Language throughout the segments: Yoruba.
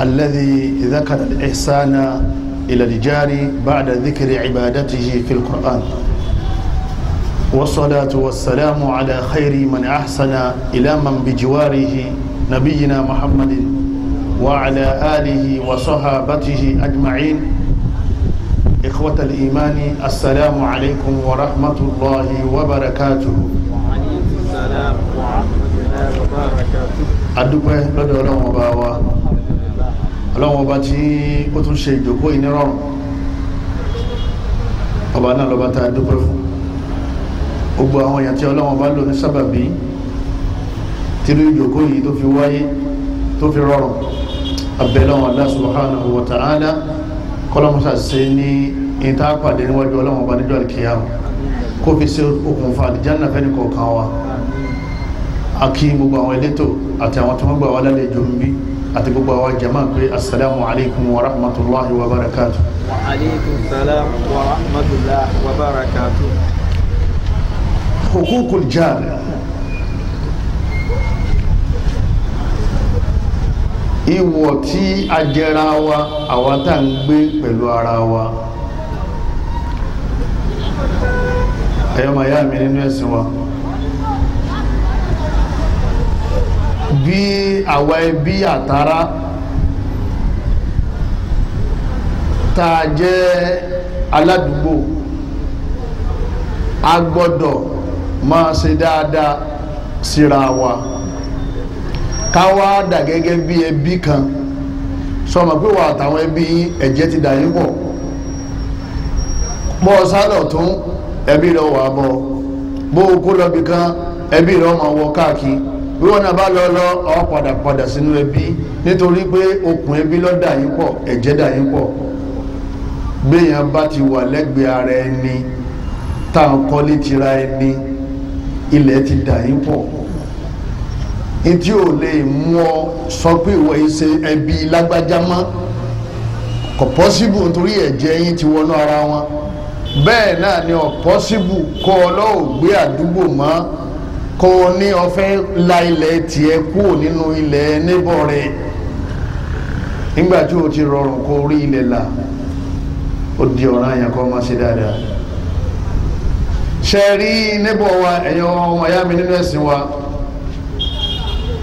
الذي ذكر الإحسان إلى الجار بعد ذكر عبادته في القرآن، والصلاة والسلام على خير من أحسن إلى من بجواره نبينا محمد وعلى آله وصحابته أجمعين. إخوة الإيمان، السلام عليكم ورحمة الله وبركاته. وعليكم السلام ورحمة الله وبركاته. Adúpẹ́ lọ́dọ̀ Ọlọ́run ọba wa, Ọlọ́run ọba tí ó tún ṣe ìjókòó yìí nírọ̀rùn, ọba náà lọ́ba tá a dúpẹ́ fún. Gbogbo àwọn èèyàn tí Ọlọ́run ọba lò ní sábàbí tírú ìjókòó yìí tó fi wáyé tó fi rọrùn, abẹ́lẹ́wọ̀n Allah subhanahu wa ta'ala kọ́lọ́mùsà ṣe ní ìta pàdé níwájú Ọlọ́run ọba níjọ́ àlùkìyámà, kó fi ṣe okùnfà àlìjánnà fẹ́ni kọ̀ọ̀kan wa. Akí gbogbo àwọn elétò àti àwọn tí wọ́n gbà wá lálejò ń bí àti gbogbo àwọn jama pé assalamu alaikum wa rahmatulahi wa barakatu. Wa alaikum salam wa rahmatulahi wa barakatu. Hukukul jar. Ìwọ̀ tí a jẹra wa, àwa tá ń gbé pẹ̀lú ara wa. Ẹ̀yọ́ màá yá mi nínú ẹ̀sìn wa, bí àwa ẹbí àtàrà tá a jẹ́ aládùúgbò, a gbọ́dọ̀ máa ṣe dáadáa síra wa, ká wá dà gẹ́gẹ́ bí ẹbí kan. Sọmọ pé wà àtàwọn ẹbí yín ẹ̀jẹ̀ ti dà yín pọ̀, bọ́ ọ sálọ̀ tún ẹbí rẹ̀ wà bọ̀, bó o kó lọ bí kan ẹbí rẹ̀ máa wọ káàkiri, bí wọn náà bá lọ lọ ọ padà padà sínú ẹbí, nítorí pé okùn ẹbí ló dà yín pọ̀, ẹ̀jẹ̀ dà yín pọ̀. Béèyàn bá ti wà lẹ́gbẹ̀ẹ́ ara ẹni tá à ń kọ́lé tira ẹni, ilẹ̀ ti dà yín pọ̀. Ntí ò lè mú ọ sọ pé ìwọ yìí ṣe ẹbí lágbájá mọ́, kò pọ́síbù nítorí ẹ̀jẹ̀ yín ti wọnú ara wọn. Bẹ́ẹ̀ náà ni ò pọ́síbù kọ́ ọ lọ́ọ́ gbé àdúgbò mọ́, kó o ní o fẹ́ la ilẹ̀ tiẹ̀ kúrò nínú ilẹ̀ níbọ̀ rẹ̀. Nígbà tí o ti rọrùn kó o rí ilẹ̀ là, ó di ọ̀ràn yẹn kó o máa ṣe dáadáa. Ṣe rí níbọ̀ wa, ẹ̀yin ọmọ ìyá mi nínú ẹ̀sìn wa,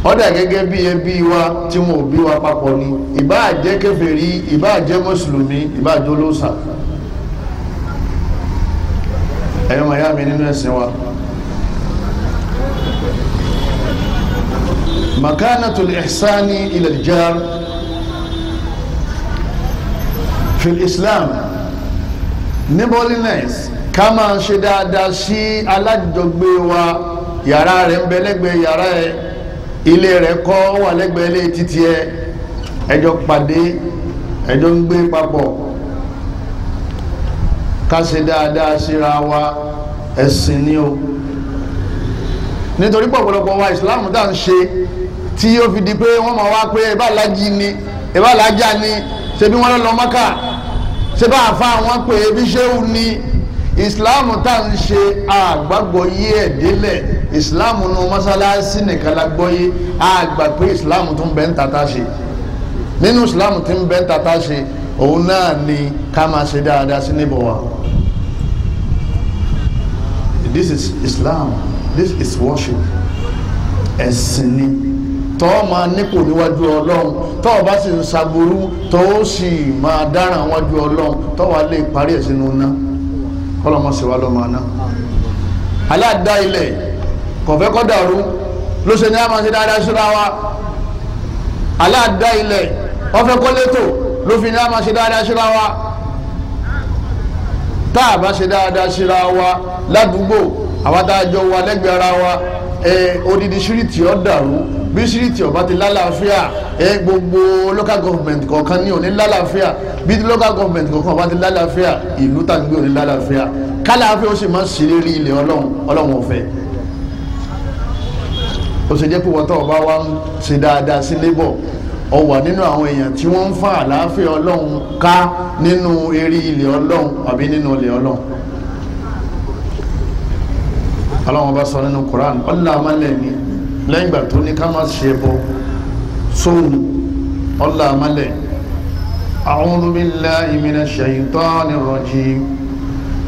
ó dà gẹ́gẹ́ bí ẹbí wa tí wọn ò bí wa papọ̀ ni. Ìbáà jẹ́ kèfèrí, ìbáà jẹ́ mùsùlùmí, ìbáà jẹ́ olóòṣà. Ẹ̀yin ọmọ ìyá mi nínú ẹ̀sìn wa, makanatul ihsani ila al-jar fil Islam, neighborliness, ká máa ṣe dáadáa sí alájọgbé wa. Yàrá rẹ̀ ń bẹ lẹ́gbẹ̀ẹ́ yàrá ẹ̀, ilé rẹ̀ kọ́ wà lẹ́gbẹ̀ẹ́ ilé títí ẹ̀, ẹjọ́ pàdé, ẹjọ́ ń gbé papọ̀. Ká ṣe dáadáa síra wa, ẹ̀sìn ni o. Nítorí pọ̀pọ̀lọpọ̀ wa ìsìláàmù tá à ń ṣe tí ó fi di pé wọ́n máa wá pé ẹ̀bá alájí ni, ẹ̀bá alájà ni, ṣe bí wọ́n lọ Mákà, ṣe bá àfa wọn pé ebi ṣéwù ni. Ìsìláàmù tá à ń ṣe àgbàgbọ́ yé ẹ̀ délẹ̀. Ìsìláàmù nu mọ́sálásí nìkan la gbọ́ yé, àgbà pé ìsìláàmù tó ń bẹ ń tata ṣe. Nínú ìsìláàmù tó ń bẹ ń tata ṣe, òun náà ni ká máa ṣe dáadáa sí níbọ̀ wa. This is Islam. This is worship. Ẹ̀sìn ni tọ́ máa nípò níwájú Ọlọ́run, tọ́ ọ bá sì ń ṣàbùrú tọ́ ó sì máa dáràn wájú Ọlọ́run, tọ́ wàá lè parí ẹ̀ sínú iná. Kọ́lọ́mọ sì wá lọ́mọ aná. Aláàdá ilẹ̀ kọ̀fẹ́ kọ́ dàrú ló ṣe ní a máa ṣe dáadáa síra wa. Aláàdá ilẹ̀ ọ̀fẹ́ kọ́ létò ló fi ní a máa ṣe dáadáa síra wa. Tá a bá ṣe dáadáa síra wa ládùúgbò, àwọn tá a jọ wà lẹ́gbẹ̀ẹ́ ara wa, odidi ṣíríìtì ó dàrú. Bí ṣíríìtì ó bá ti lálàáfíà, gbogbo local government kọ̀ọ̀kan ní òní lálàáfíà. Bí local government kọ̀ọ̀kan bá ti lálàáfíà, ìlú tá ń gbé òní lálàáfíà. Kálàáfíà ó sì máa ń ṣèlérí ilẹ̀ Ọlọ́run, Ọlọ́run ò fẹ́. Ó ṣe jẹ́ pé wọ́n tó ọba wa ń ṣe dáadáa sí labour, ó wà nínú àwọn èèyàn tí wọ́n ń fa àlàáfíà Ọlọ́run ká nínú eré ilẹ̀ Ọlọ́run àbí nínú ilẹ̀ Ọlọ́run. Ọlọ́run bá sọ nínú Quran, ọlọ́run amálẹ̀ ni lẹ́yìn ìgbà tó ní ká má ṣe bọ sóhun, Ọlá amalẹ̀. A'udhu billahi minash shaytanir rajim.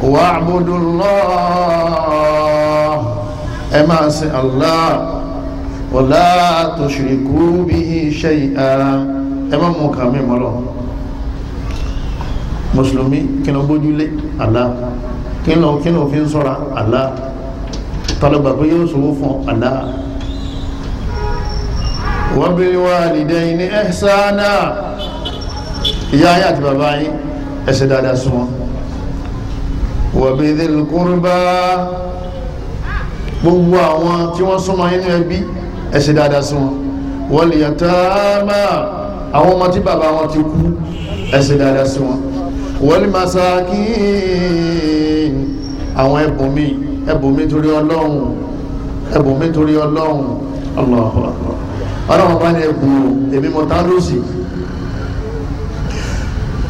Wa'budullah, ẹ máa sin Allah, wala tushriku bihi shay'a, ẹ má mú kàmí mọ́lọ́. Mùsùlùmí kí ló gbójúlé? Allah. Kí ló fi ń sọ́ra? Allah. Tọ́lọ́gbà pé yóò sọ́wọ́ fún Allah. Wa bil walidayni ihsana, ìyá yín àti bàbá yín ẹ ṣe dáadáa sí wọn. Wa bidhil qurba, gbogbo àwọn tí wọ́n súnmọ́ inú ẹbí ẹ ṣe dáadáa sí wọn. Wal yatama, àwọn ọmọ tí bàbá wọn ti kú ẹ ṣe dáadáa sí wọn. Wal masakin, àwọn ẹbùn mi torí Ọlọ́run, ẹbùn mi torí Ọlọ́run. Allahu akbar. Ọlọ́run bá ní ẹkùn èmi mọ̀ tá lóṣì.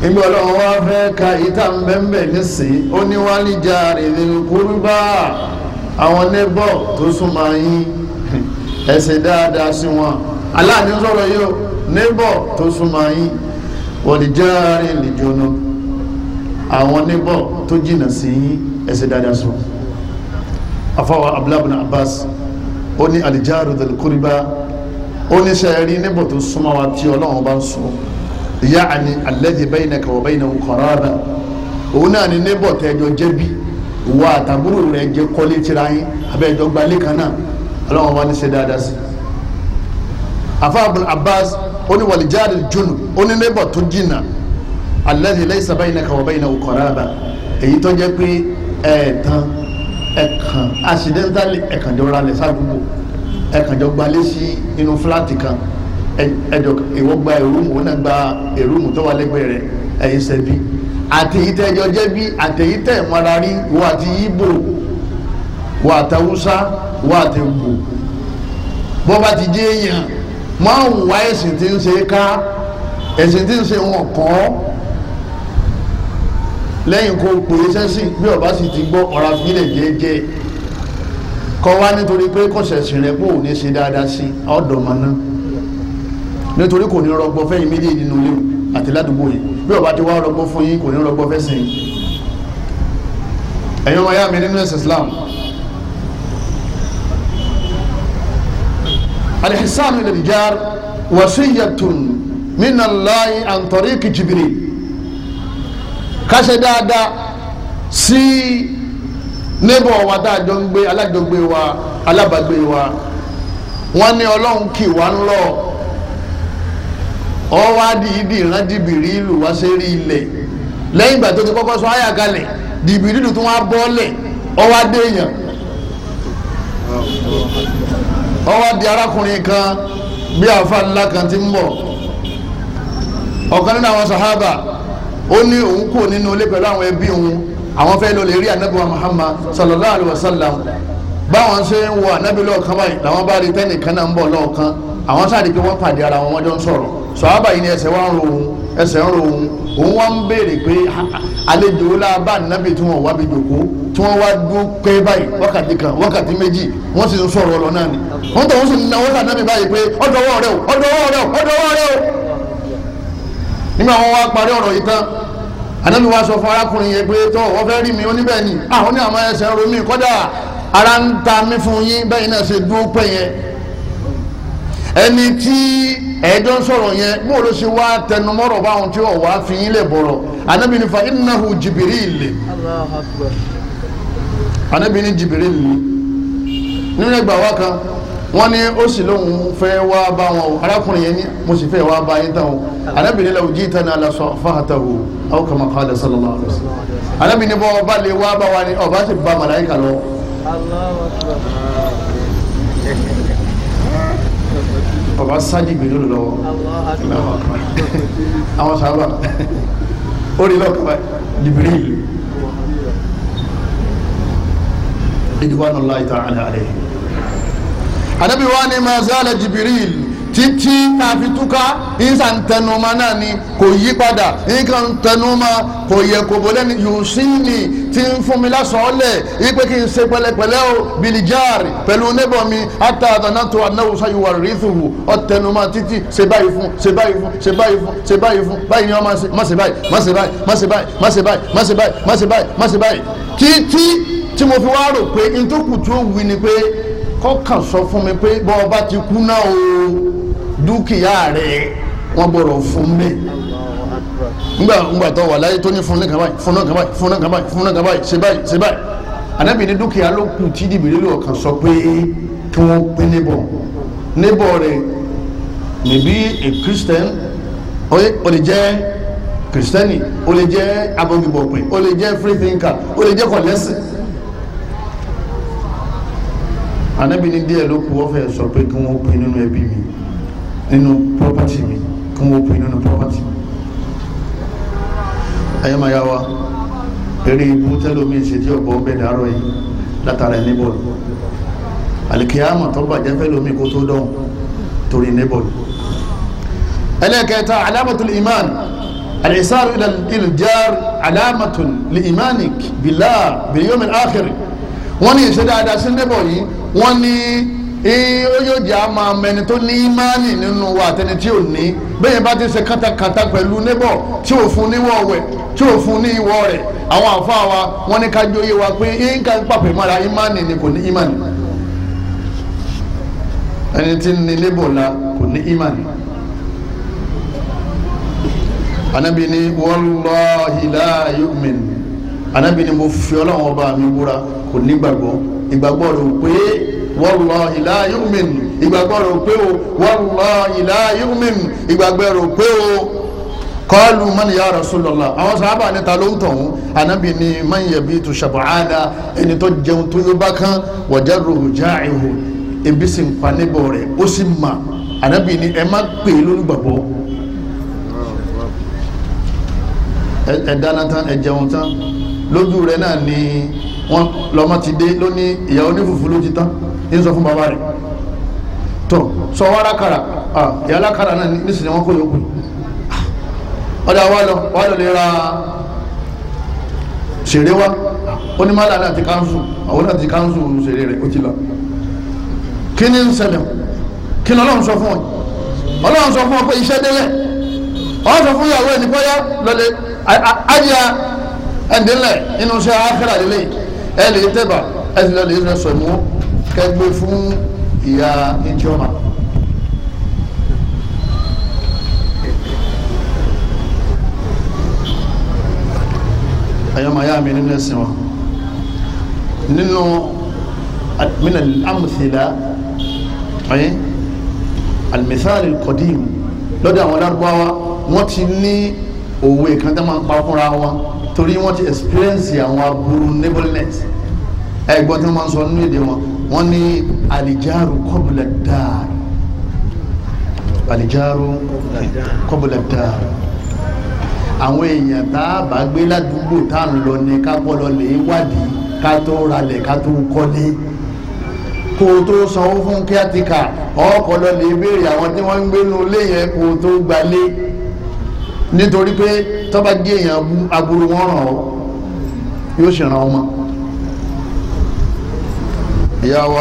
Ìgbà Ọlọ́run wá fẹ́ ka ìta mbẹ́mbẹ́ nísìnyí, ó ní wal jari dhil qurba, àwọn neighbor tó súnmọ́ yín ẹ ṣe dáadáa sí wọn. Aláàní sọ̀rọ̀ yìí o, neighbor tó súnmọ́ yín. Wal jari lil junub, àwọn neighbor tó jìnnà sí yín ẹ ṣe dáadáa sí wọn. Afọwọ́ Abdullah ibn Abbas ó ní al jaru dhil qurba, ó ní sẹ́ẹ̀rí neighbor tó súnmọ́ wa tí Ọlọ́run bá ń sọ, yaani alladhi baynaka wa baynahu qaraba, òun náà ni neighbor tẹ́jọ jẹ́bi, ìwọ àtàbúrò rẹ̀ jẹ́ kọ́lé tira yín abẹ́jọ́ gbalé kan náà, Ọlọ́run bá ní ṣe dáadáa sí. Afa Ibn Abbas ó ní wal jari junub, ó ní neighbor tó jìnnà, alladhi laysa baynaka wa baynahu qaraba, èyí tó jẹ́ pé ẹ̀ẹ̀tàn ẹ̀kàn accidentally ẹ̀kànjọ́ ralẹ̀ sádùúgbò, ẹ̀kànjọ́ gbalé sí inú fúláàtì kan, ẹjọ ìwọ gba èrúmù, ó náà gba èrúmù tó wà lẹ́gbẹ̀ẹ́ rẹ̀, ẹ̀yin sẹ́bi àtẹ̀yítẹ́ ẹjọ́ jẹ́bi, àtẹ̀yítẹ́ ìmọ̀ra rí, ìwọ àti Ìgbò, ìwọ àtàwùsá, ìwọ àtẹ̀gbò, bọ́ bá ti jẹ́ èèyàn máa ń wá ẹ̀sìn tí ń ṣe ká, ẹ̀sìn tí ń ṣe wọn kọ́ lẹ́yìn kó pè é sẹ́sìn, bí ọba sì ti gbọ́ ọ̀rá fílẹ̀ jẹ́jẹ́ kọ́ wá nítorí pé kọ̀sẹ̀sìn rẹ̀ kó ò ní ṣe dáadáa sí ọ̀dọ̀ mọ́ náà, nítorí kò ní rọgbọ fẹ́yìn méjèèjì nínú ilé àti ládùúgbò yìí, bí ọba ti wá rọgbọ fún yín kò ní rọgbọ fẹ́sìn yín. Ẹ̀yin ọmọ ya mi nínú ẹ̀sìn Islam, al-ihsanu ila al-jar wasiyyatun minallahi an tariqi Jibril, ká ṣe dáadáa sí neighbor wa tá a jọ ń gbé, alájọgbé wa, alábàgbé wa, wọ́n ní Ọlọ́run kì wá ń lọ ọwọ́ adìyídì ìran dìbìrì ìlú wá sí rí ilẹ̀ lẹ́yìn ìgbà tó ti kọ́kọ́ sọ àyà kalẹ̀, dìbìrì ìlú tó wá bọ́ọ̀lẹ̀ ọwọ́ adé èèyàn, ọwọ́ adé arákùnrin kan bí àfa ńlá kan ti ń bọ̀. Ọ̀kan nínú àwọn sàhábà ó ní òun kò nínú ilé pẹ̀lú àwọn ẹbí òun, àwọn fẹ́ lọ lè rí ànábì wa Muhammad sallallahu alayhi wa sallam. Báwọn ṣe ń wọ ànábì lọ́ọ̀kan báyìí làwọn bá rí tẹ́nìkan náà ń bọ̀ lọ́ọ̀kan, àwọn sáà di pé wọ́n pàdé ara wọn, wọ́n jọ ń sọ̀rọ̀. Sọ̀hábà yìí ni ẹsẹ̀ wa ń ro òun, ẹsẹ̀ ń ro òun, òun wá ń béèrè pé àlejò lábá nàbì tí wọ́n wá bí jòkó, tí wọ́n wá dúró pé báyìí wákàtí kan wákàtí méjì, wọ́n sì ń sọ̀rọ̀ ọ̀lọ́ náà ni. Wọ́n tọ̀ wọ́n sì ń náwó sànábì báyìí pé ọ̀dọ̀ ọwọ́ rẹ o, ọ̀dọ̀ ọwọ́ rẹ o, ọ̀dọ̀ ọwọ́ rẹ o. Nígbà wọn wá parí ọ̀rọ̀ yìí tán, ànábì wá sọ fún arákùnrin yẹn pé tó wọ́n fẹ́ rí mi, ó níbẹ̀ ni àwọn ní àwọn ẹsẹ̀ ń ro mí, kọ́dà ara ń ta mí fún yín bẹ́ẹ̀ náà ṣe dúró pẹ́ yẹn. Ẹni tí ẹjọ́ ń sọ̀rọ̀ yẹn bó ló ṣe wá tẹnumọ́rọ̀ báwọn tí wọ́n wá fi yín lè bọ̀rọ̀, Ànábì ní fa innahu Jibril, Ànábì ní Jibril nínú ẹgbàá wa kan wọ́n ní ó sì lóun fẹ́ wá bá wọn o, arákùnrin yẹn ní mo sì fẹ́ wá bá yín tán o. Ànábì ní law jitana la safahtahu aw kama qala sallallahu alaihi wasallam. Ànábì ní bọ́ ọba lè wá bá wa ni ọba sì bá màláíkà lọ. Ọba sáájì gbèrú lọ́wọ́ àwọn sábà ó rí lọ́kàn Jibril ridwanullahi ta'ala alayhi. Ànábì wa ni ma zala Jibril Títí tá a fi túká, ìsà ń tẹnumọ́ náà ni kò yí padà, nǹkan ń tẹnumọ́ kò yẹ kò bọ́ lẹ́nu. Yusini ti ń fún mi lásọ̀ọ́lẹ̀ ipe kí n ṣe pẹ̀lẹ́pẹ̀lẹ́ o bilijaari pẹ̀lú neighbor mi ata àdánátò anáwùsá yìí wà rìífùhù. Ọ̀tẹnumọ́ títí ṣe báyìí fún, ṣe báyìí fún, ṣe báyìí fún, ṣe báyìí fún, báyìí ni wọ́n máa ṣe, má ṣe báyìí, má ṣe báyìí, má ṣe báyìí, má ṣe báyìí, má ṣe báyìí, má ṣe báyìí, má ṣe báyìí, títí tí mo fi wá rò pé ntòkù tó wí ni pé kọ́kàn sọ fún mi pé bọ́ ọba ti kú náà o, dúkìá rẹ̀ wọ́n gbọ́dọ̀ fún mi. Ngbà tó wà láyé tó ní fún nǹkan báyìí, fún nǹkan báyìí, fún nǹkan báyìí, fún nǹkan báyìí, ṣe báyìí, ṣe báyìí. Ànábì ní dúkìá ló kù tí Jìbìrìlù ọ̀kan sọ pé kí wọ́n pín níbọ̀. Níbọ̀ rẹ̀ maybe a Christian, ó lè jẹ́ Kristẹni, ó lè jẹ́ abọ́gibọ̀pẹ̀, ó lè jẹ́ free thinker, ó lè jẹ́ kọ̀lẹ́sìn. Ànábì ní díẹ̀ ló kù wọ́n fẹ́ sọ pé kí wọ́n pín nínú ẹbí mi, nínú property mi, kí wọ́n pín nínú property mi. Ayé máa yá wa eré ibú tẹ́lómi ṣe tí ọ̀bọ̀ bẹ́ẹ̀ dàárọ̀ yìí látara ní bọ́ọ̀lù. Àlìkìyàmọ̀ tó bàjẹ́ fẹ́lómi kó tó dọ̀hùn torí ní bọ́ọ̀lù. Ẹlẹ́kẹta, alamatul iman al-isar ila al-jar alamatun li imanik billah bil yawm al-akhir. Wọ́n ní ìṣe dáadáa sí níbọ̀ yìí, wọ́n ní ó yóò jẹ́ àmọ́ ẹni tó ní ìmánì nínú wa àtẹni tí ò ní. Bẹ́ẹ̀ bá ti ṣe kátàkátà pẹ̀lú níbọ̀ tí ò fún níwọ̀ wẹ̀, tí ò fún ní ìwọ̀ rẹ̀, àwọn àfáà wa wọ́n ní ká jóye wa pé nǹkan pàpẹ́ mọ́ra ìmánì ni kò ní ìmánì. Ẹni tí ní níbọ̀ la kò ní ìmánì. Ànábì ní wallahi la yu'min. Ànábì ní mo fi Ọlọ́run ọba mi búra, kò ní gbàgbọ́. Ìgbàgbọ́ rẹ̀ ò pé. Wallahi la yu'min. Ìgbàgbọ́ rẹ̀ ò pé o. Wallahi la yu'min. Ìgbàgbọ́ rẹ̀ ò pé o. Qalu man ya Rasulullah. Àwọn sábà níta ló ń tọ̀hún. Ànábì ní man yabitu shab'ana, ẹni tó jẹun tó yó bá kán, wa jarruhu ja'ihu, ebi sì ń pa níbọ̀ rẹ̀ ó sì mà. Ànábì ní ẹ má pè é lólùgbàgbọ́. Ẹ dáná tán, ẹ jẹun tán, lójú rẹ̀ náà ni wọn lọmọ ti dé lóní ìyàwó onífùfú ló ti tán ní sọ fún bàbá rẹ̀ tó sọ wá lákàrà, ìyá lákàrà náà nísìnyí wọn kó yòókù ọjà wa lọ wà lọ lè ra ṣeré wa. Onímọ̀lá náà ti káńsù, àwọn náà ti káńsù ṣeré rẹ̀ ó ti lọ. Kí ni ń ṣẹlẹ̀? Kí ni Ọlọ́run sọ fún ọ? Ọlọ́run sọ fún ọ pé iṣẹ́ délẹ̀. Ọlọ́run sọ fún ìyàwó ẹni bọ́yá lọ́lẹ̀ ajá ẹ̀ǹdínlẹ̀ nínú iṣẹ́ ákẹ́rà lélẹ̀ ẹ lè tẹ́bà ẹ sì lọ lè rẹ sọ̀mú kẹgbẹ́ fún ìyá ìjọba. Ayọ́mọ̀ ayá mi nínú ẹ̀sìn wa, nínú min al-amthila ayé al-mithal al-qadim lọ́dọ̀ àwọn Lárúbáwá, wọ́n ti ní òwe kan tó máa ń pa fúnra wọn torí wọ́n ti experience àwọn aburú neighborliness. Ẹ̀gbọ́n tí wọ́n máa ń sọ nínú èdè wọn, wọ́n ní alijaru qabla dar, alijaru qabla dar. Àwọn èèyàn tá a bá gbé ládùúgbò tá a ń lọ ní ká bọ́ lọ lè wádìí ká tó ralẹ̀ ká tó kọ́lé. Kó o tó sanwó fún kíátíkà, ọkọ̀ lọ lè béèrè àwọn tí wọ́n ń gbé nínú ilé yẹn kó o tó gbalé, nítorí pé tó bá dé èèyàn aburú wọn ràn ọ́, yóò sì ràn ọ́ mọ́. Ìyàwó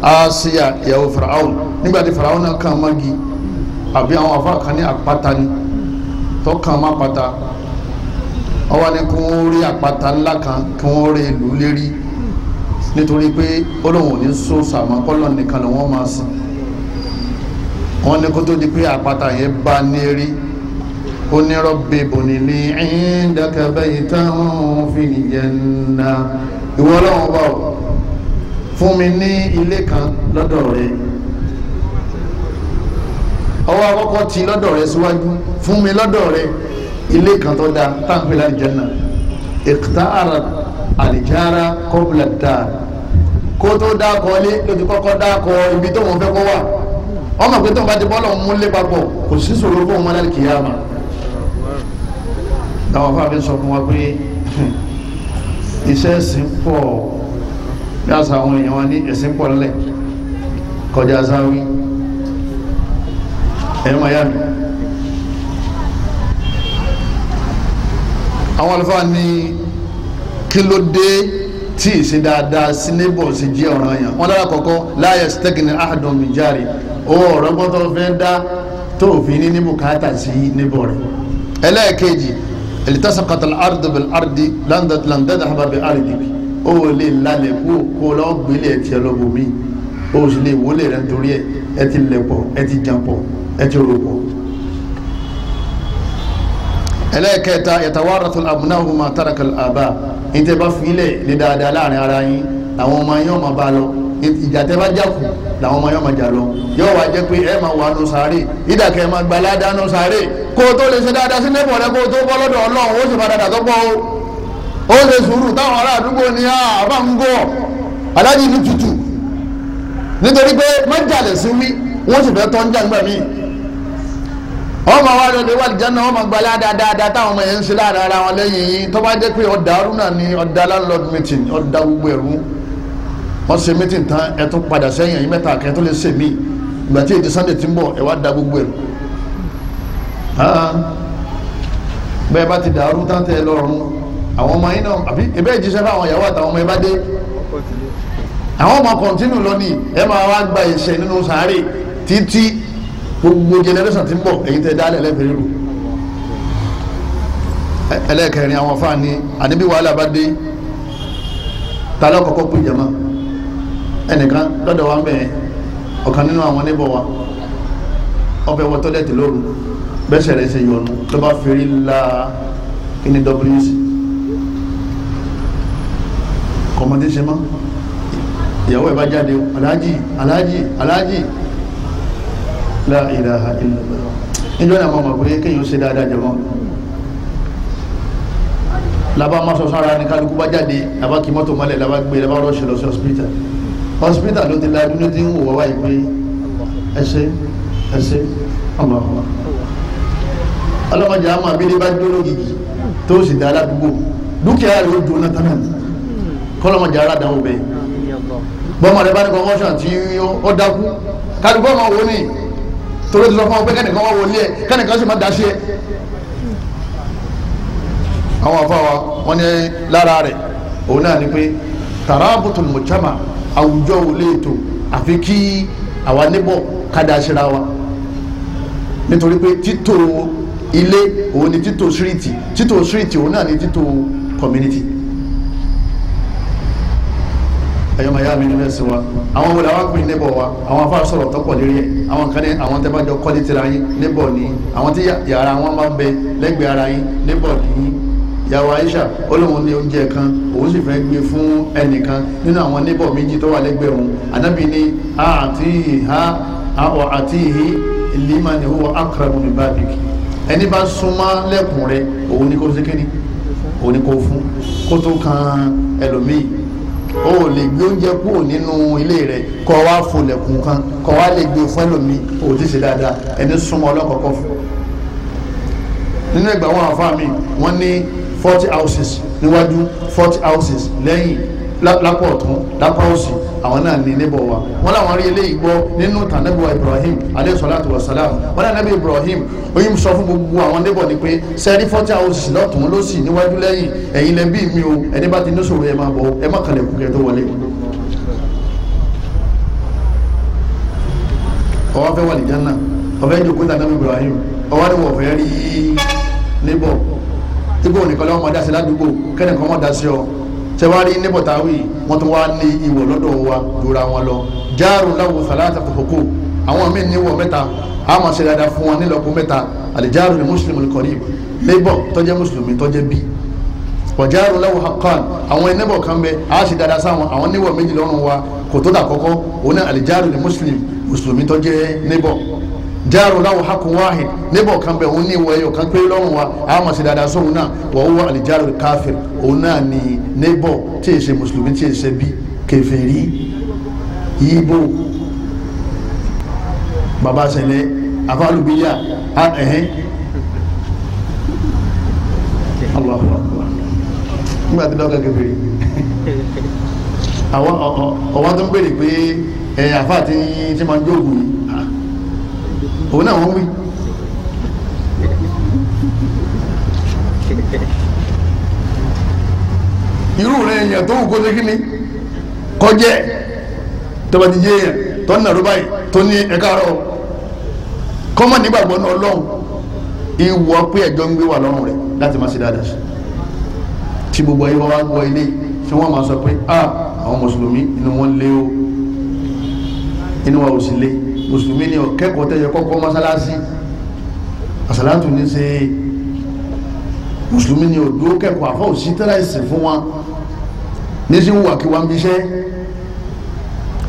Asiya, ìyàwó Firaun, nígbà tí Firaun náà kàn mọ́gi, àbí àwọn afa kan ní àpáta ni tó kàn má pata, ọwọ́ ni kí wọ́n rí àpáta ńlá kan kí wọ́n rí ìlú lérí, nítorí pé Ọlọ́hun ò ní sọ sàmọ́ kọ́lọ́ nìkan ló wọ́n máa sìn. Wọ́n ní kó tó di pé àpáta yẹn bá ní rí, ó ní Rabbi bunili indaka baytan fil janna, ìwọ Ọlọ́hun bá o fún mi ní ilé kan lọ́dọ̀ rẹ. Ọwọ́ àkọ́kọ́ ti lọ́dọ̀ rẹ síwájú, fún mi lọ́dọ̀ rẹ ilé kan tó dáa táǹpé lálìjánnà. Iqta'ara àlìjára qabla ad-dar, kó tó dákọ̀ ilé ló ti kọ́kọ́ dákọ̀ ibi tó wọn fẹ́ kó wà. Wọ́n mọ̀ pé tó ń bá ti bọ́ọ̀lù mú lé papọ̀ kò sí sòrò fún ọmọdé kìyàmà. Táwọn afáàfin sọ fún wa pé iṣẹ́ ẹ̀sìn pọ̀, bí àṣà àwọn èèyàn wa ní ẹ̀sìn pọ̀ lẹ̀ kọjá sáwí. Ẹ̀yọ́ màá yá mi. Àwọn àlùfáà ní kí ló dé tí ìṣe dáadáa sí neighbor sì jẹ́ ọ̀ràn yẹn. Wọ́n lára kọ̀ọ̀kan la yastagni ahadun min jari, owó ọ̀rọ̀ gbọ́dọ̀ fẹ́ dá tó òfin ní bùkátà sí neighbor rẹ̀. Ẹlẹ́ẹ̀kejì, iltasaqat al-ardu bil-ardi lan tadhhaba bi-ardik, ó lè lálẹ́ kú kó lọ́ọ́ gbélé ẹ̀ tiẹ̀ lọ́bù mí, ó sì lè wọlé rẹ̀ nítorí ẹ̀, ẹ ti lẹ̀ pọ̀, ẹ ti jàn pọ̀, ẹ ti rò pọ̀. Ẹlẹ́ẹ̀kẹta, yatawarathu al-abna'u ma taraka al-aba, ní tẹ́ bá filẹ̀ ní dáadáa láàrin ara yín làwọn ọmọ yín ọmọ bá lọ, ìjà tẹ́ bá jákù làwọn ọmọ yín ọmọ jà lọ, yóò wá jẹ́ pé ẹ máa wà nù sàárè, ìdàkẹ́ máa gba ládàá nù sàárè. Kó o tó lè ṣe dáadáa sí neighbor rẹ, kó o tó bọ́ lọ́dọ̀ Ọlọ́run, ó sì bá dáadáa tó pọ̀ o. Ó ṣe sùúrù táwọn ará àdúgbò ní àbá ń gọ̀ aláàjì ní tutù, nítorí pé májàlẹ̀ sí wí, wọ́n sì fẹ́ tọ́ ń jàǹgbà míì. Ọmọ wa lọ lè wà lìjánná, ọmọ gbalá dáadáa táwọn ọmọ yẹn ń ṣe láàrin ara wọn lẹ́yìn yín. Tó bá jẹ́ pé ọ̀dà arúnà ni ọ̀dà landlord meeting, ọ̀dà gbogbo ẹ̀rú, wọ́n ṣe meeting tán, ẹ tún padà sẹ́yìn ẹ̀yìn mẹ́ta kẹ́ tó lè ṣe mí. Ìgbà tí èdè Sunday ti ń bọ̀, ẹ wá da gbogbo ẹ̀rú. Bẹ́ẹ̀ bá ti dàrú tán tẹ́ ẹ lọ́rùn àwọn ọmọ yín náà, àbí ẹbẹ́ ìjíṣẹ́ fún àwọn ìyàwó àtàwọn ọmọ ẹ bá dé, àwọn ọmọ kọ̀ǹtínù lọ ní ẹ máa wá gba ìṣẹ̀ nínú sàárè títí gbogbo generation tí ń bọ̀, èyí tẹ́ dálẹ̀ lẹ́fẹ̀ẹ́ rú. Ẹlẹ́ẹ̀kẹrin, àwọn afáàní àníbí wàhálà bá dé, ta ló kọ́kọ́ pè jama? Ẹnìkan lọ́dọ̀ wa ń bẹ̀, ọ̀kan nínú àwọn níbọ̀ wa, ọbẹ̀ wọ tọ́lẹ̀tì lóru, bẹ́sẹ̀ rẹ̀ ṣe yọnu ló bá fèrè la kíní wc, kọ̀mọ̀dé ṣe mọ́. Ìyàwó ẹ̀ bá jáde, aláàjì aláàjì aláàjì, la ilaha illallah. Níjọ́ náà mọ̀ mọ̀ pé kéèyàn ṣe dáadáa jẹ̀mọ́. Laba ma sọ sára ní kálukú bá jáde, laba kí mọ́tò mọ́lẹ̀, laba gbé, laba rọ́ọ̀ṣì lọ sí hospital. Hospital ló ti lajú ní ti ń wò wá yìí pé ẹsẹ ẹsẹ ọmọ ọlọ́mọdé àmọ́ abílé bá dúró gidi tó sì dá aládùúgbò dúkìá rẹ̀ ó dùn náà tán kọ́lọ́mọdé ara dáwọ́ bẹ́ẹ̀. Bọ́mọ rẹ bá ní convulsion tí ó dákú, kálukú ọmọ wo ni torí ti sọ fún ọ pé kẹ́nìkan wá wọlé ẹ, kẹ́nìkan sì má da sí ẹ. Àwọn afáwa wọn ní lára rẹ̀ òun náà ni pé tarabutul mujtama, àwùjọ ò lè tò àfi kí àwa níbọ̀ ká da síra wa, nítorí pé títò ilé òun ni títò síríìtì, títò síríìtì òun náà ni títò community. Ẹ̀yọ́ màá yá mi nínú ẹ̀sìn wa, àwọn wo làwọn pè níbọ̀ wa? Àwọn afá sọ̀rọ̀ tọ́pọ̀ lérí ẹ̀. Àwọn kan ní àwọn tẹ́ bá jọ kọ́lé tira yín níbọ̀ ní, àwọn tí yàrá wọn máa ń bẹ lẹ́gbẹ̀ẹ́ ara yín níbọ̀ ní. Ìyàwó Aisha ó lóun ní oúnjẹ kan, òun sì fẹ́ gbé fún ẹnìkan nínú àwọn níbọ̀ méjì tó wà lẹ́gbẹ̀ẹ́ òun. Ànábì ní àti ìhà àti ìhì liman huwa aqrabu min babik, ẹni bá súnmọ́ lẹ́kùn rẹ òun ní kó ṣe kíni, òun ní kó fún, kó tó kan ẹlòmíì. O lè gbé oúnjẹ kúrò nínú ilé rẹ kọ wá folẹ̀kùn kan kọ wá lè gbé fún ẹlòmíì, o ti ṣe dáadáa, ẹni súnmọ́ ọlọ́kọ̀ọ́kọ́ fún. Nínú ẹgbàá wọn àfa mi, wọ́n ní 40 houses níwájú, 40 houses lẹ́yìn, lápá ọ̀tún lápá òsì, àwọn náà ní níbọ̀ wa. Wọ́n láwọn rí eléyìí gbọ́ nínú tànàbíwá Ibrahim alayhi salatu wa salam. Wọ́n ní ànábì Ibrahim oyin sọ fún gbogbo àwọn níbọ̀ ni pé sẹ́ẹ̀rí 40 houses lọ́tún lọ́sì níwájú lẹ́yìn, ẹ̀yin lẹ́ bí mi o, ẹni bá ti ní sòrò ẹ máa bọ̀, ẹ má kàlẹ̀ kúkẹ́ tó wọlé. Ọwọ́ fẹ́ wà ní Jánnà, ọfẹ́ jòkó tànàbí Ibrahim, ọwọ́ ni wọ́n fẹ́ rí níbọ̀ ibo nìkan lọ́wọ́ máa dá sí ládùúgbò, kẹ́nìkan máa dá sí ọ. Tẹwárí níbọ̀tàwí wọ́n tún wá ní ìwọ̀ lọ́dọ̀ wa jura wọn lọ. Jáàrú láwù sàlátà kòkòkò, àwọn míì níwọ̀ mẹ́ta, a máa ṣe dáadáa fún wọn nílọ́po mẹ́ta. Àlìjáàrú ní mùsùlùmí kọ̀rí, níbọ̀ tó jẹ́ mùsùlùmí tó jẹ́ bí. Wàjáàrú láwù haqqan, àwọn níbọ̀ kan bẹ, a ṣe dáadáa sáwọn, àwọn níwọ̀ méjì lọ́rùn wa kò tó dà kọ́kọ́, òun náà àlìjáàrú ní mùsùlùmí tó jẹ́ níbọ̀. Jaaru lahu haqqun wahid, níbọ̀ kan bẹ̀ òun ní ìwọ̀ ẹyọ kan pé lọ́rùn wa, a máa ṣe dáadáa sóhun náà. Wa huwa al-jaru káfíìr, òun náà ní níbọ̀ tí èsè mùsùlùmí tí èsè bí kèfèrí yíbò bàbá sẹlẹ̀ afálùbíyà ẹ̀hẹ́n. Allahu akbar, nígbà tí lọ́kàn kèfèrí àwọn ọ̀wá tó ń béèrè pé ẹ̀ àfáà tí máa ń jóògùn yìí, òun náà wọ́n wí. èèyàn tó wù kó ṣe kíni kọjẹ́ tó bá ti jẹ́ èèyàn tó ń nàró báyìí tó ní ẹ̀ka àárọ̀ kọ́mọ̀ nígbàgbọ́ náà Ọlọ́run ìwọ pé ẹ̀jọ́ ń gbé wà lọ́rùn rẹ̀ láti máa ṣe dáadáa sí tí gbogbo ayé wọn wá gbọ́ ilé tí wọ́n máa sọ pé àwọn mùsùlùmí inú wọn lé o, inú wa ò sì lé. Mùsùlùmí ni ọ̀kẹ́kọ̀ọ́ tẹ̀yẹ kọ́kọ́ mọ́sálásí àsàlátù ní ṣe. Mùsùlùmí ni òdó kẹ́kọ̀ọ́ àfọ́ òsì tẹ́lá ìsìn fún wa ní sí wà kí wa ń bíṣẹ́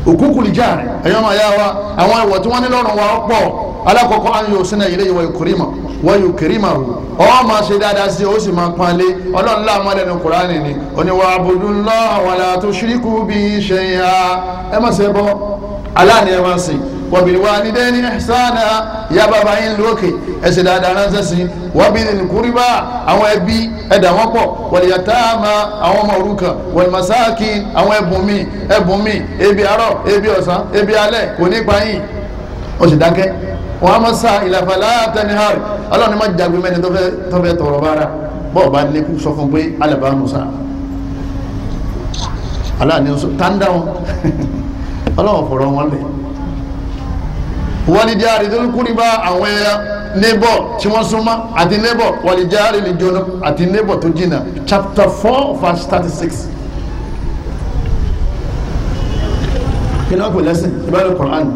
òkúkú lè já rẹ̀. Ẹ̀yọ́ máa yá wa àwọn ìwọ̀ tí wọ́n ní lọ́rùn wa pọ̀. Alákọ̀ọ́kọ́ á ń yọ sínú ilé ìwọ̀ ìkórìmọ̀ wọ́n yóò kéré màá wò ọ́ máa ṣe dáadáa sí ó sì máa panlé. Ọlọ́run láàmú lẹ́nu Kùránì ni oníwà abudullah wala tushriku bihi shay'a. Ẹ má ṣe bọ́ aláàní ẹ má sìn. Wa bil walidayni ihsana, ìyá bàbá yín lókè ẹ ṣe dáadáa ránṣẹ́ sí. Wa bil qurba, àwọn ẹbí ẹ̀dá wọn pọ̀. Wal yatama, àwọn ọmọ òrukàn. Wal masakin, àwọn ẹbùn mi ẹbùn mi, ebi àárọ̀ ebi ọ̀sán ebi alẹ́ kò ní pa yín. Ó sì dákẹ́. Wọn a ma sa ìlàfàlà tẹnihari. Ọlọ́run ni ma jagbe mẹ́ni tó fẹ́ tọrọ bára bọ́ọ̀ bá ní kú sọ fún pé alẹ́ musa aláàní tàǹdà wọn ọlọ́run fọ̀rọ̀ wọn lẹ̀. Wàlìjáre tó kúrì bá àwọn ẹ̀yà neighbor tí wọ́n súnmọ́ àti neighbor wàlìjáre lè jóná àti neighbor tó jìnnà. Chapter 4 verse 36. Kí ni wọ́n pè lẹ́sìn ìbáraẹni Qur'an?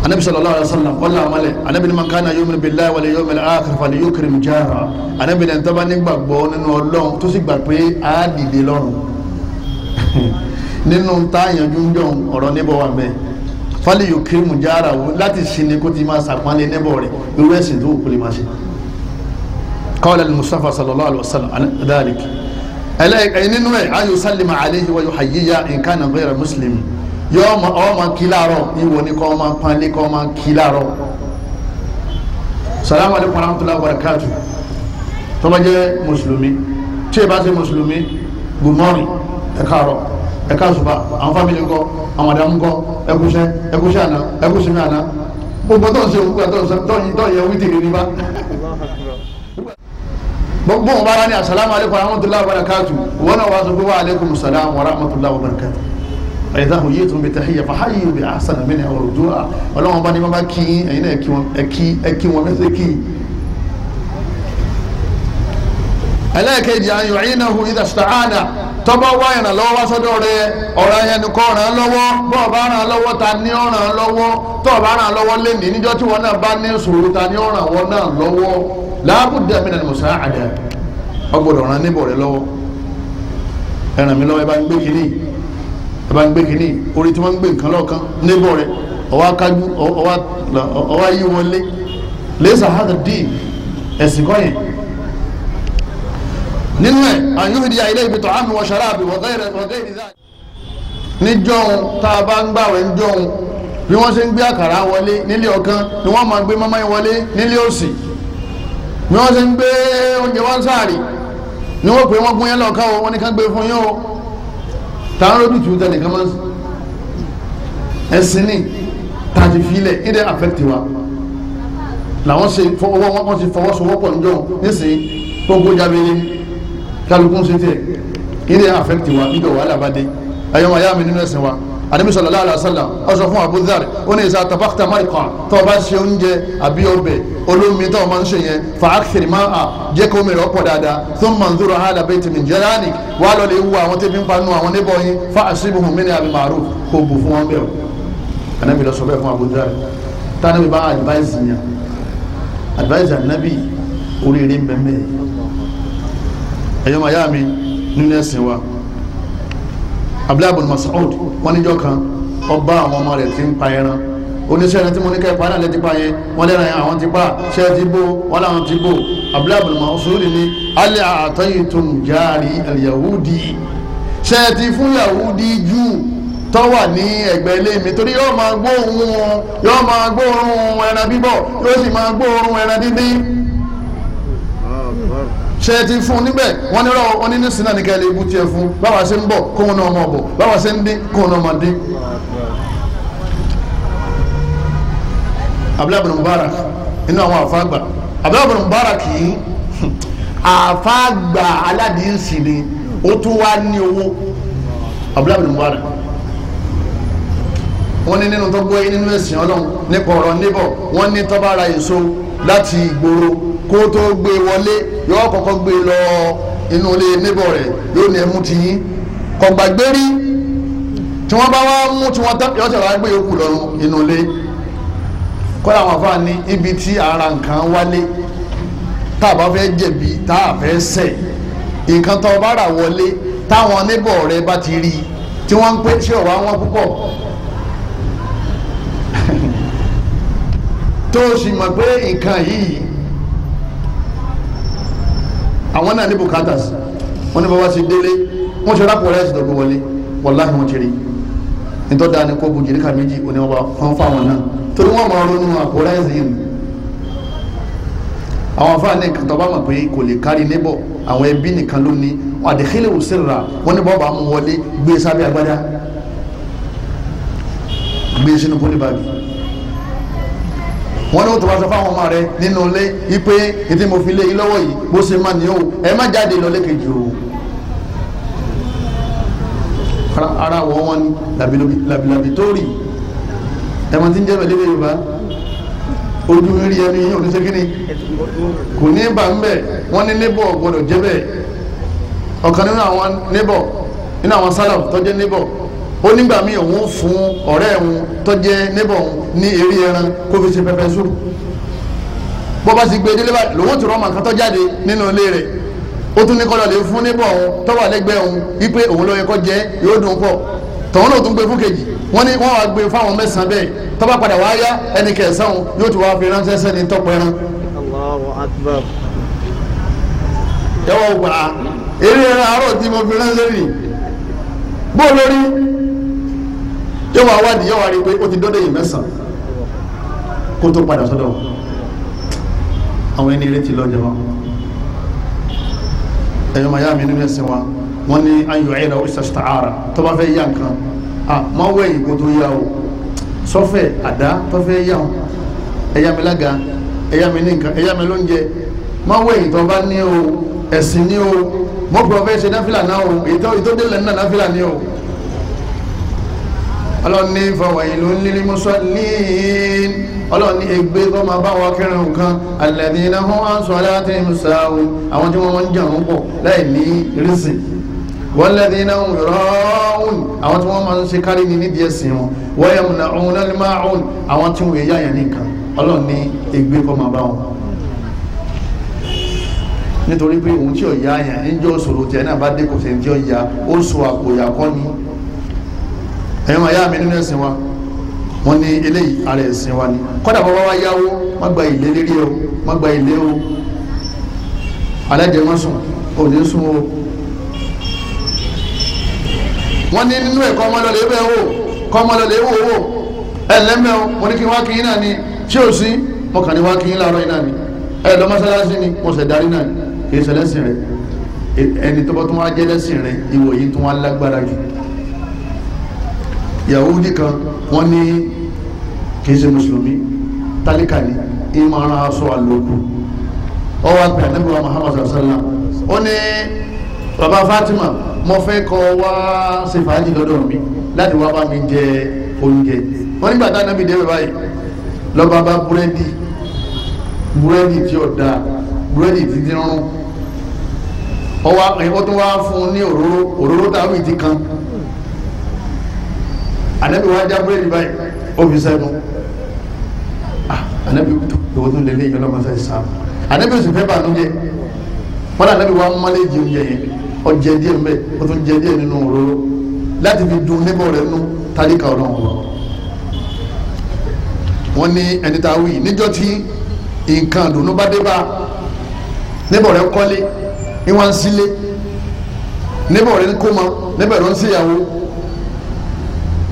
Anabi sallallahu alaihi wasallam wala amale anabi man kana yu'minu billahi wal yawmil akhir falyukrim jara. Anabi ní tó bá nígbàgbọ́ nínú Ọlọ́run tó sì gbà pé á dìde lọ́run nínú tá yanjú ń jọun ọ̀rọ̀ níbọ̀ wà mẹ́ falyukrim jara wo láti sinmi kó ti máa sàpọ́nlé níbọ̀ rẹ̀ irú ẹ̀sìn tó kò lè máa ṣe. Qala al-Mustafa sallallahu alaihi wasallam dhalik ẹlẹ́yìn nínú ẹ̀ an yusallima alayhi wa yuhayyiya in kana ghayra muslim. Yọ ọmọ kí láàárọ̀ ìwọ ni kọ́ ọmọ panlé kọ́ ọmọ kí láàárọ̀. Salamu alaykum wa rahmatulahi wa barakatu. Tó bá jẹ́ mùsùlùmí, tí ẹ bá ṣe mùsùlùmí, good morning, ẹ káàárọ̀, ẹ káàsùbà, àwọn fámìlì ńkọ́, àwọn àdàmú ńkọ́, ẹ kúṣẹ́, ẹ kúṣẹ́ àná, ẹ kúṣẹ́ àná. Gbogbo tó ń ṣe òkú tó ń yẹ wítìrì ní bá. Gbogbo wọn bá wá ní asalamu alaykum wa rahmatulahi wa barakatu, wọn náà wá sọ pé wa alaykum salam wa rahmatulahi wa barakatu. Ẹ̀dá òye tó ń bẹ tẹ̀híyà fàáyé bí ahsana minha aw rudduha. Ọlọ́wọ́n bá ní bá kí ẹ̀yin náà ẹ̀kí wọn mẹ́sẹ̀ kí. Ẹlẹ́ẹ̀kejì an yu'inahu idha ista'ana, tọ́ba wá ìrànlọ́wọ́ wá sọ́dọ̀ rẹ ọ̀rọ̀ yẹn ni kò ràn án lọ́wọ́. Bọ́ọ̀ bá ràn án lọ́wọ́ ta ni ó ràn án lọ́wọ́? Tọ́ọ̀ bá ràn án lọ́wọ́ lẹ́nìí níjọ́ tí wọn náà bá ní sùúrù ta ni ó ràn wọn náà lọ́wọ́? La budda minal musa'ada, ó gbọ́dọ̀ ràn níbọ̀ rẹ lọ́wọ́. Ẹ ràn mí lọ́wọ́, ẹ bá ń gbé kínní, ẹ bá ń gbé kínní, orí tí wọ́n ń gbé nǹkan lọ́ọ̀kan níbọ̀ rẹ ọwọ́ akájú ọwọ́ yí wọn lé. Laysa hadha ad-din, ẹ̀sìn kọ́ yẹn. Nínú ẹ̀ àyùhìdí ilé ibi tó àmì wọ̀ṣọ́ráàbì wọ̀gẹ́rì dáa. Níjọ́un tá a bá ń gbàwẹ̀ níjọ́un bí wọ́n ṣe ń gbé àkàrà wọlé nílé ọ̀kan ni wọ́n máa gbé mọ́mọ́ wọlé nílé òsì, bí wọ́n ṣe ń gbé oúnjẹ wọn sáàrì ni wọ́n pè wọ́n gún yẹn lọ́ọ̀kan o, wọ́n ní ká gbé fún yín o. Tá a ń rójú tù tẹnìkan máa ń ẹ̀sìn ní tá a ti filẹ̀ ìdẹ́ àfẹ́tì wa làwọn ṣe wọ́n ti fọwọ́sowọ́pọ̀ níjọ́un nísìnyí gbogbo jábẹ́lẹ́ kálukú ṣe tiẹ̀ ilé àfẹ́kìtì wa níjọ wàhálà bá dé. Ẹ̀yọ́ máa yá mi nínú ẹ̀sìn wa, Ànábì sallallahu alaihi wasallam ó sọ fún Abu Dharr, ó ní ìsà tabakta marqa, tó o bá ṣe oúnjẹ àbí ọbẹ̀ olómi tó o máa ń ṣe yẹn, fa akthir ma'a, jẹ́ kó mìíràn ọ̀pọ̀ dáadáa, thumma anzur ahla bayti min jiranik, wà á lọ lè wu àwọn tẹ́bí ń panu àwọn níbọ̀ yín, fa asibhum minha bil ma'ruf, kó bù fún wọn bẹ́ẹ̀ o. Ànábì lọ sọ bẹ́ẹ̀ fún Abu Dharr. Tánàbí bá advice yẹn, advice Ànábì oríire ń bẹ́ẹ̀. Ẹ̀yọ́ máa yá mi nínú ẹ̀sìn wa, Abdullahi ibn Mas'ud wọ́n níjọ́ kan ọba àwọn ọmọ rẹ̀ ti ń pa ẹran. Oníṣẹ́ ẹran tí mo ní ká ipa náà lè ti pa yẹn, wọ́n lẹ́ran yẹn àwọn ti pa, ṣé ẹ ti bó, wọ́n láwọn ti bó. Abdullahi ibn Mas'ud ní alẹ́ àtọ́yìntún jari al-Yahudi, ṣé ẹ ti fún Yahudi jù tó wà ní ẹ̀gbẹ́ ilé mi, torí yóò máa gbóòórùn, yóò máa gbóòórùn ẹran bíbọ̀, yóò sì máa gbóòórùn ẹran díndín. Ṣe ti fún níbẹ̀? Wọ́n ní rọ́ọ̀, wọ́n ní ní sinna nìkan lè bu tiẹ̀ fún, báwa ṣe ń bọ̀ kóun náà máa bọ̀, báwa ṣe ń dín kóun náà máa dín. Abdullahi ibn Mubarak inú àwọn àfáàgbà, Abdullahi ibn Mubarak yìí Àfáàgbà aládìísì ni ó tún wá ní owó. Abdullahi bin Mubarak wọ́n ní nínú tó gbọ́ yín nínú ẹ̀sìn Ọlọ́run nípa ọ̀rọ̀ níbọ̀, wọ́n ní tó bá ra èso láti ìgboro kó tó gbé wọlé yóò kọ́kọ́ gbé lọ inú ilé níbọ̀ rẹ̀, yóò ní ẹmú ti yín kò gbàgbé rí. Tí wọ́n bá wá mú tí wọ́n tán yóò tẹ̀ wá gbé yòókù lọ́rùn inú ilé. Kọ́lá àwọn afáà ní ibi tí ara nǹkan wálé tá a bá fẹ́ jẹ̀bi tá a fẹ́ ṣẹ̀, nǹkan tó bá rà wọlé táwọn níbọ̀ rẹ̀ bá ti rí tí wọ́n ń pè ṣé ọ̀wá wọn púpọ̀ tó o sì mọ̀ pé nǹkan yìí àwọn náà ní bùkátà sí. Wọ́n ní bàbá ti délé wọ́n ti rápò rẹ̀ ṣètò wọlé, wàláhì wọ́n ti rí nítorí dáa ní kó bu jìríkà méjì òní wọn bá wọn fáwọn náà torí wọ́n máa ronú àpò rẹ̀ yìí. Àwọn afáàní nǹkan tó bá mọ̀ pé kò lè kárí níbọ̀ àwọn ẹbí nìkan ló ní wọn àdìkílẹ̀ òsèrà wọn ní bọ́ọ̀bà mú wọlé gbé sábẹ́ agbádá gbé sínú pólíbàgì. Wọ́n ní wọ́n tó wá sọ fáwọn ọmọ rẹ nínú ilé wípé ètí mo fi lé yín lọ́wọ́ yìí bó ṣe máa ní o, ẹ má jáde lọ lẹ́kejì o. Ara wọ wọn ni làbìlàbì tó rì ẹ mọ tí ń jẹ́ bẹ̀lẹ́ Yorùbá ojú rí ẹni yìí òní ṣe kíni kò ní bà ń bẹ̀. Wọ́n ní níbọ̀ gbọ́dọ̀ jẹ́ bẹ́ẹ̀. Ọ̀kan nínú àwọn níbọ̀ nínú àwọn sálàf tó jẹ́ níbọ̀ ó nígbà míì òun fún ọ̀rẹ́ òun tó jẹ́ níbọ̀ òun ní eré ẹran kó fi ṣe pẹpẹ súpù. Bó bá ti gbé délé báyìí lòun ti rọ́ọ̀mà kan tó jáde nínú ilé rẹ̀, ó tún ní kọ́ lọ́ọ́ lè fún níbọ̀ òun tó wà lẹ́gbẹ̀ẹ́ òun wípé òun ló yẹ kó jẹ yóò dùn pọ̀, tọ̀hún náà tún gbé fún kejì. Wọ́n ní wọ́n wá gbé fáwọn mẹ́sàn-án bẹ́ẹ̀, tó bá padà wá yá ẹni kẹsàn-án yóò tún wá fi ránṣẹ́ sẹ́ni tọ́pọ̀ ẹran. Allahu Akbar. Yọ̀wọ̀ gbà eré ẹran àárọ̀ tí mo fi ránṣẹ́ rì bó lórí yóò wá wádìí, yóò wá rí i pé ó ti dọ́dọ̀ yìí mẹ́sàn-án kó tó padà sọ́dọ̀ àwọn ẹni eré ti lọ jẹ wọn. Ẹ̀yọ́ màyá mi nínú ẹ̀sìn wa wọ́n ní ayọ̀ ẹ̀rọ ìṣàṣàrà tó bá fẹ́ yá nǹkan má wẹ̀yìn kó tó yá o, sọ́fẹ̀ àdá tó fẹ́ yá o, ẹ̀yá mi lága, ẹ̀yá mi ní nǹkan, ẹ̀yá mi lóúnjẹ, má wẹ̀yìn tó bá ní o, ẹ̀sìn ní o, mọ́pọ̀ fẹ́ ṣe náfìlà náà o, ètò délẹ̀ náà náfìlà ní o. Ọlọ́run ní fawailun lil musallin, Ọlọ́run ní ègbé tó máa bá wọn kírun nǹkan, alladhina hum an salatihim sahun, àwọn tí wọ́n máa ń jẹun pọ̀ láì ní rísì, walladhina hum yura'un, àwọn tí wọ́n máa ń ṣe kárí ní nídìí ẹ̀sìn wọn, wa yamna'una al-ma'un, àwọn tí wọ́n yá yẹn nìkan. Ọlọ́run ní ègbé kó máa bá wọn nítorí pé òun tí ò yá yẹn ń jọ sòrò tiẹ̀ náà bá dé kò sí ní tí ò yá, ó sọ àpòyà kọ́ ni. Ẹ̀yọ́ máa yá mi nínú ẹ̀sìn wa wọ́n ní eléyìí ara ẹ̀sìn wa ni. Kọ́dà bàbá wa yáwó má gba ilé lérí o, má gba ilé o, alájẹmọ́sùn ò ní sùn o. Wọ́n ní nínú ẹ̀kọ́ ọmọlọ́lẹ̀ bẹ́ẹ̀ wò kọ́ ọmọlọ́lẹ̀ wò wò ẹ̀ lẹ́mẹ̀ o, mo ní kí n wá kí yín náà ni tí ò sí mo kàn ní wá kí yín láàárọ̀ yín náà ni, ẹ̀ lọ mọ́sálásí ni mo ṣẹ̀ darí náà ni, kì í ṣe lẹ́sìn rẹ̀. Ẹni tó bá tún wá jẹ́ lẹ́sìn rẹ̀ ìwò yìí tún wá lágbára jù. Yahudi kan wọ́n ní kì í ṣe mùsùlùmí, tálíkà ni, ìmọ̀ ara aṣọ àlòkù. Ó wá pè ànábì wa Muhammad sallam, ó ní bàbá Fatima mo fẹ́ kó wá ṣe fàájì lọ́dọ̀ mi láti wá bá mi jẹ oúnjẹ. Wọ́n nígbà tá ànábì dé báyìí lọ́ba bá búrẹ́dì tí ó da, búrẹ́dì tí ti rún, ó tún wá fún un ní òróró táwọn ìdí kan. Anabi wa já búrẹ́dì báyìí ó fi sẹ́nu. Anabi ìwọ tó lélẹ̀ yìí ọlọ́mọ sẹ́yìn sáà. Anabi ó sì fẹ́ bànújẹ́, wọn anabi wa mọ́lẹ̀ jẹ oúnjẹ yẹn, ó jẹ díẹ̀ mbẹ́, ó tún jẹ díẹ̀ nínú òróró láti fi dùn níbọ̀ rẹ̀ nú tálíkà ọlọ́run lọ. Wọ́n ní ẹni tá a wí níjọ́ tí nǹkan dùnú bá dé bá níbọ̀ rẹ̀ kọ́lé ní wọ́n ń sílé, níbọ̀ rẹ̀ ń kó mọ, níbẹ̀ rẹ̀ ń síyàwó,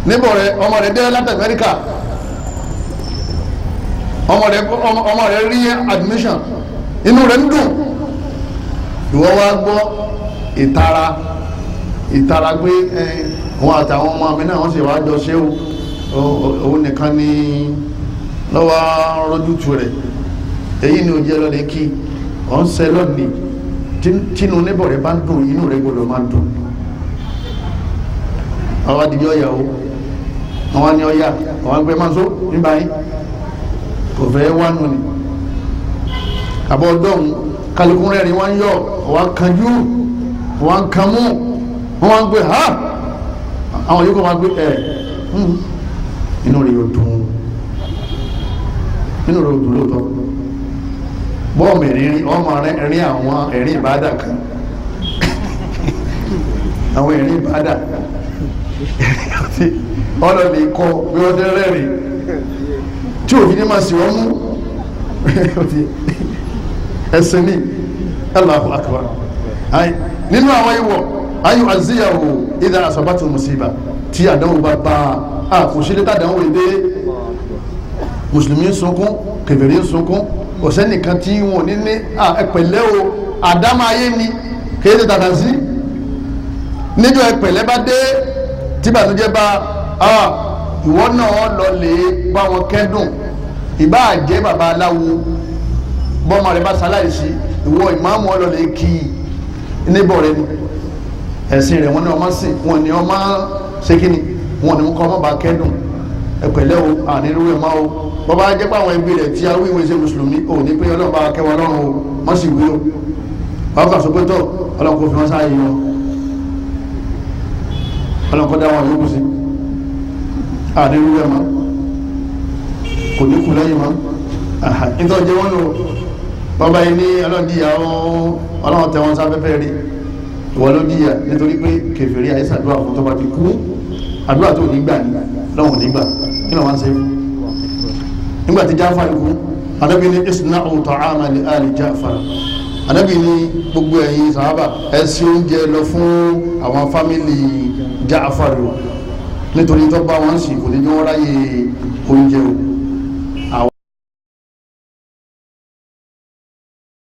níbọ̀ rẹ̀ ọmọ rẹ̀ dé láti Amẹ́ríkà, ọmọ rẹ̀ rí admission, inú rẹ̀ ń dùn. Ìwọ wá gbọ́ ìtara pé wọn àtàwọn ọmọ mi náà wọ́n sì wá jọ ṣé o, òun nìkan ní lọ́wọ́ rọ́jútu rẹ̀, èyí ni òjẹ́ lọ́lẹ̀ kí ọ̀ ń sẹ́ lọ́nìí. Tínú níbọ̀ rẹ bá ń dùn, inú rẹ gbọdọ̀ máa dùn. Àwọn adìyẹ ọ̀yà o, àwọn ni ọ̀yà, àwọn agbẹ́ máa ń sọ nígbà yín kò fẹ́ wá nù ni. Àbọ̀ ọdọ́hun kálukú rẹ̀rìn wá ń yọ̀, wá ń kanjú, wá ń kanmú, wọ́n wá ń gbé ha, àwọn yòókù wá ń gbé ẹ̀, inú rẹ̀ yóò dùn, inú rẹ̀ yóò dùn lóòótọ́. Bọ́ọ̀mù ẹ̀rín ọmọ ẹ̀rín àwọn ẹ̀rín ìbádà kan, àwọn ẹ̀rín ìbádà ọlọ́ọ̀lì kọ bí wọ́n ti rẹ́rìn tí òfin ní máa sì wọ́n mú ẹsẹ̀ ní. Allahu akbar. Nínú àwọn ìwọ̀ ayò àzíyàwó ìdá àsọ̀bátò mùsíbà, tí àdánwò bá bá a kò sí létà àdánwò èdè. Mùsùlùmí ń sunkún, kèfèrí ń sunkún, kò sẹ́nìkan tí wọn ò ní ní ẹ̀pẹ̀lẹ́ o, àdámọ́ ayé ni kéde tàtà sí. Níjọ́ ẹ̀pẹ̀lẹ́ bá dé tí bàtújẹ́ bá ìwọ náà lọ lè bá wọn kẹ́dùn. Ìbá jẹ́ bàbá aláwo, bọ́mọ rẹ bá ṣaláìsí, ìwọ ìmáàmù ọ lọ lè kí i níbọ̀ rẹ ni. Ẹ̀sìn rẹ̀ wọ́n ní ọmọ sìn, wọ́n ní ọmọ ṣe kíni, wọ́n ní kọ́ ọmọ bá kẹ́dùn. Ẹ̀pẹ̀lẹ́ o, ànírú ẹ̀ máa o. Bọ́bá jẹ́ pé àwọn ẹbí rẹ̀ tí a wí ìwé ṣe mùsùlùmí ò ní pé Ọlọ́run bá kẹwàá lọ́rùn o, wọ́n sì wí o. Wọ́n kà sọ pé tọ́ Ọlọ́run kò fi wọ́n sáàyè wọn, Ọlọ́run kò dá wọn yókù sí. Ànírú ẹ̀ máa kò ní kú lẹ́yìn mọ́. Nítorí jẹ́ wọ́n lò bọ́bá yìí ní Ọlọ́run díyà Ọlọ́run tẹ wọn sáfẹ́fẹ́ rí, ìwọ ló díyà nítorí pé kèfèrí àyíṣàdúrà fún tọ́ba ti kú, àdúrà tó ní gbà ní lọ́wọ́n ní gbà kí ló wá ń ṣe fún. Nígbà tí Jáfàr kú, Ànábì ní isna'u ta'ama li ali Jáfàr. Ànábì ní gbogbo ẹ̀yin sàhábà ẹ ṣe oúnjẹ lọ fún àwọn fámìlì Jáfàr o, nítorí tó bá wọn sì kò ní jẹ́ wọ́n ráyè oúnjẹ o.